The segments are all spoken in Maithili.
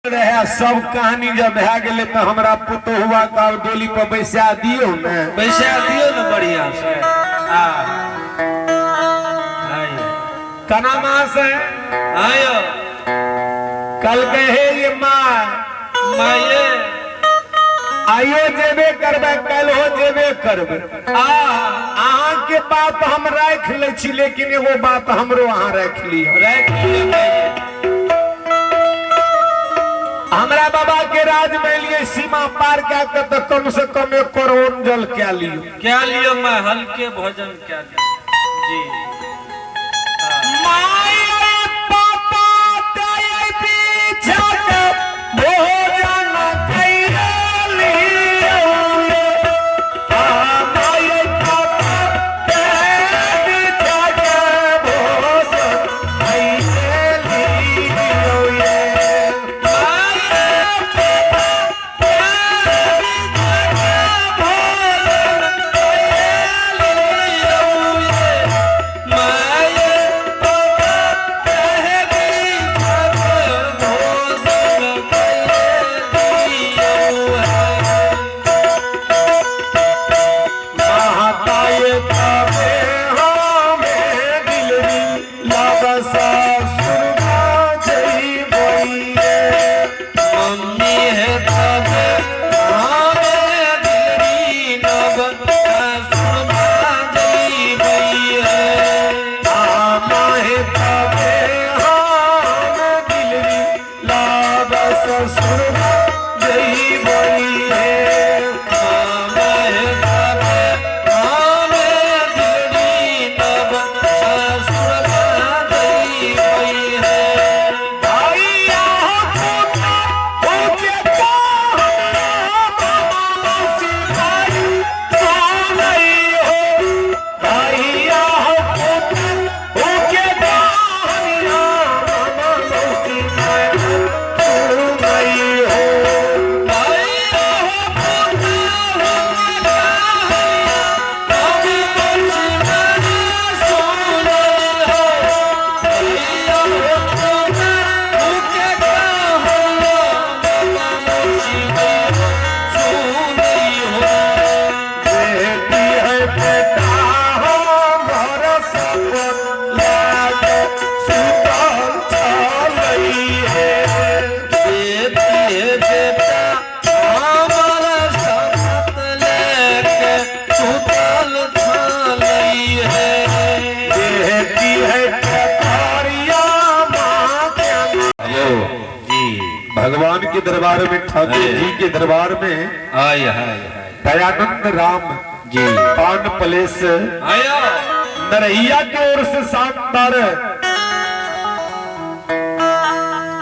रहे सब कहानी जब भए गेलै तऽ हमरा पुतोहुआ के आब डोली पर बैसा दियौ ने। बैसा दियौ ने बढ़िया से। आ कना माँ से आयो कल कहे ये माँ माये आइयो जेबे करबै कल हो जेबे करबै। आ अहाँ के बात हम राखि लै छी, लेकिन एगो बात हमरो अहाँ राखि लिअ। राखि लिअ माये। हमरा बाबा के राज में लिए सीमा पार कए के तऽ कम से कम 1 करोड़ जल कए लियौ। कए लियौ मैं हल्के भोजन कए लियौ। जी माय पापा ते पीछा के भोजन कए लियौ। माय पापा ते पीछा के भोजन कए लियौ। भगवान के दरबार में, ठाकुर जी के दरबार में दयानंद राम जी पान प्लेस नरहिया की ओर से शानदार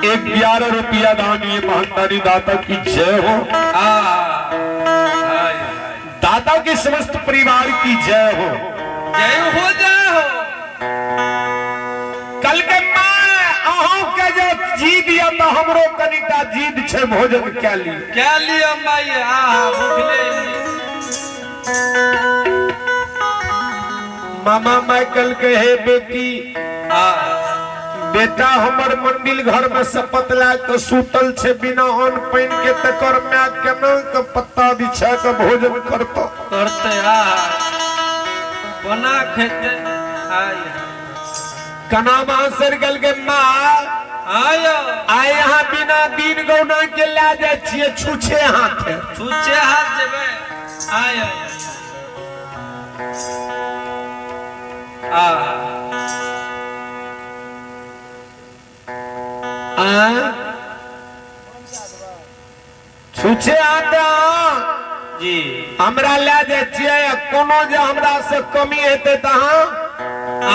11 रुपया दान। ये महानदानी दाता की जय हो, दाता के समस्त परिवार की जय हो, जय हो जय हो। कल के माँ अहूँ के जो जीद या तो हमरो कनिटा जीद छे भोजन क्या लिए क्या लियो माई। आ भूखले मामा माइकल के हे बेटी आ बेटा हमर मंदिर घर में शपथ ला के सुतल छे बिना अन्न पानि के, तकर my केना के पत्ता बिछा के भोजन करतो करते। आ कोना खेते। आय कना मासर गल के माँ आयो आय यहाँ बिना दिन गौना के ला जाय छियै छुछे हाथ छुछे हाथ जेबै। आय आ छुछे हाथ जी हमरा ला जाय छियै, कोनो जे हमरा से कमी हेतै तऽ अहाँ आ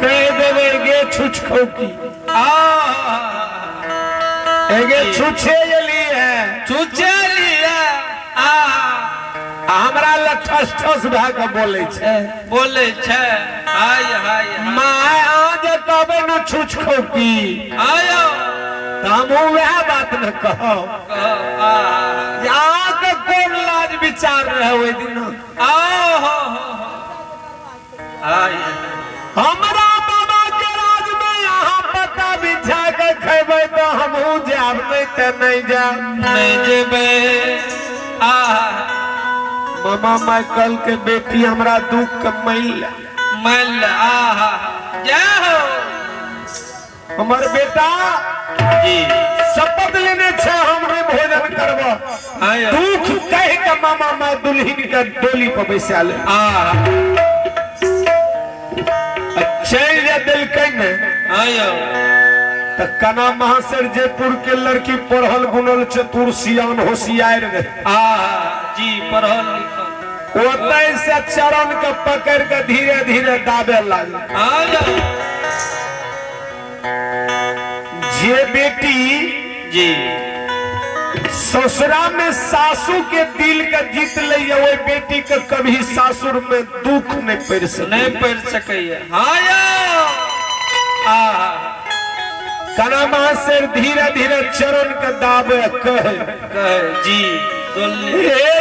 कहि देबै गे छुछ खौकी आ एगे छुछे एली है छुछे एली है। आ हमरा लग ठस ठस भए के बोलै छै बोलै छै। हाय हाय my अहाँ जे कहबै ने छुछ खौकी आयो तऽ हमहूँ वएह बात ने कहब जे अहाँके कोन लाज विचार रहै ओहि दिन। आ हो हाय हमरा बाबा के राज में अहाँ पत्ता बिछा के खेबै तऽ हमहूँ जायब तऽ नहि जायब। नहि जेबै। आहा। मामा माय कहलकै बेटी हमरा दुख के मानि ले। मानि ले। आहा, जय हो। हमर बेटा जी शपथ लेने छै हम नहि भोजन करब। हाँ यौ। दुख कह के मामा माय दुल्हिन के डोली पर बैसा ले। आहा। आ चलि जे देलकै ने। हाँ यौ। तऽ कना महाशय जयपुर के लड़की पढ़ल गुनल चतुर सियान होशियार रहे। आहा जी, पढ़ल लिखल। ओतय से चरण के पकड़ के धीरे धीरे दाबे लागल। हाँ यौ। जे बेटी जी ससुरा में सासू के दिल के जीत लैया, ओहि बेटी के कभी सासुर में दुख नहीं पड़ सके। नहीं पढ़ सकैया। हाँ यौ। आहा। कना महाशय धीरे धीरे चरण के दाबे कहे। कहे जी बोलने। हे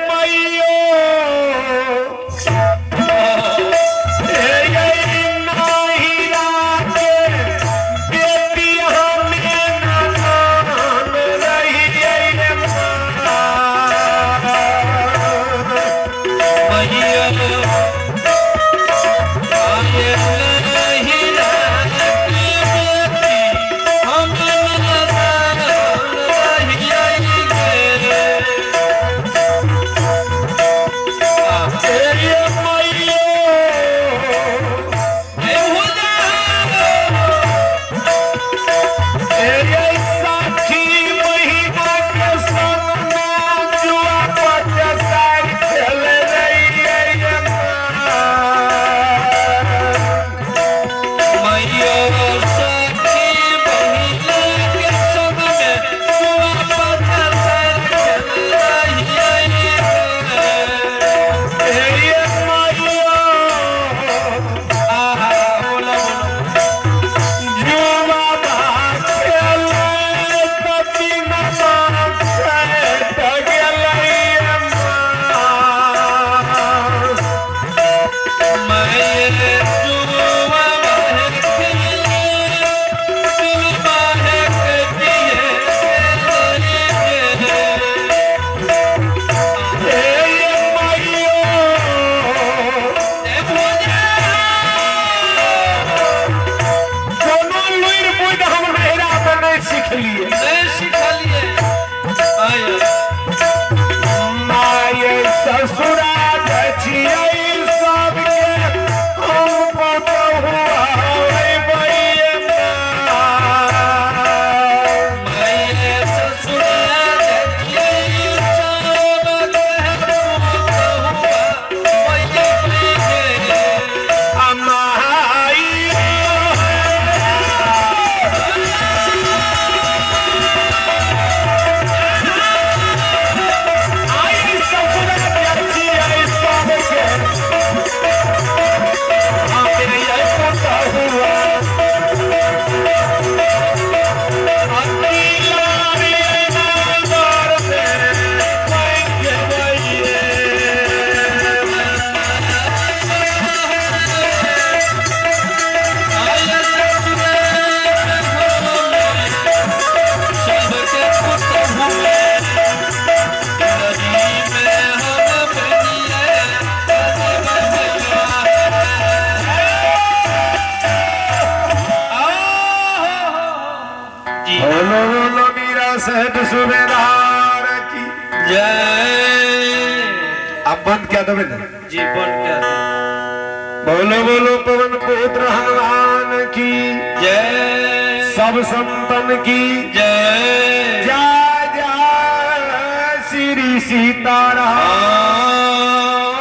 मैयो, हे नहिरा के बेटी हमें नान रहियै रे माँ। मैयो आये नहिरा के बेटी हम नादान रहियै गे। आहा। हे मैयो, हे भुजा। हे साखी महीना के संग में जुआ पचसार खेल रहियै रे माँ। मैयो सखी बहिना के संग में जुआ पचसार खेल रहियै गे। हे मैयो, आहा, बोलो बोलो। जुआ खेले तऽ बिना खेत गेलै माँ। मैं जुआ बह खेले जुआ है कटिए गे। हे मैयो, ए भुजा। कोनो लुरि बुद्धि हम नहिरा मे नहि सिखलियै। नहीं सिखलिए। आय। माय ससुरा छियै सबके हम पुतहु अयबै माँ। मैं ससुराल सब कह पुतहुआ गे। माई, आई ससुरा छियै सबके हमे पुतहुआ आय ससुराल सबके पुतहुआ नदी में हम बनिए जी। बोलो बोलो मीरा सेठ सुबेदार की जय। अब बंद क्या देवे ना? जी, बन क्या दे। बोलो बोलो पवन पुत्र हनुमान की जय। सब संतन की जय। जय जय श्री सीताराम। हाँ।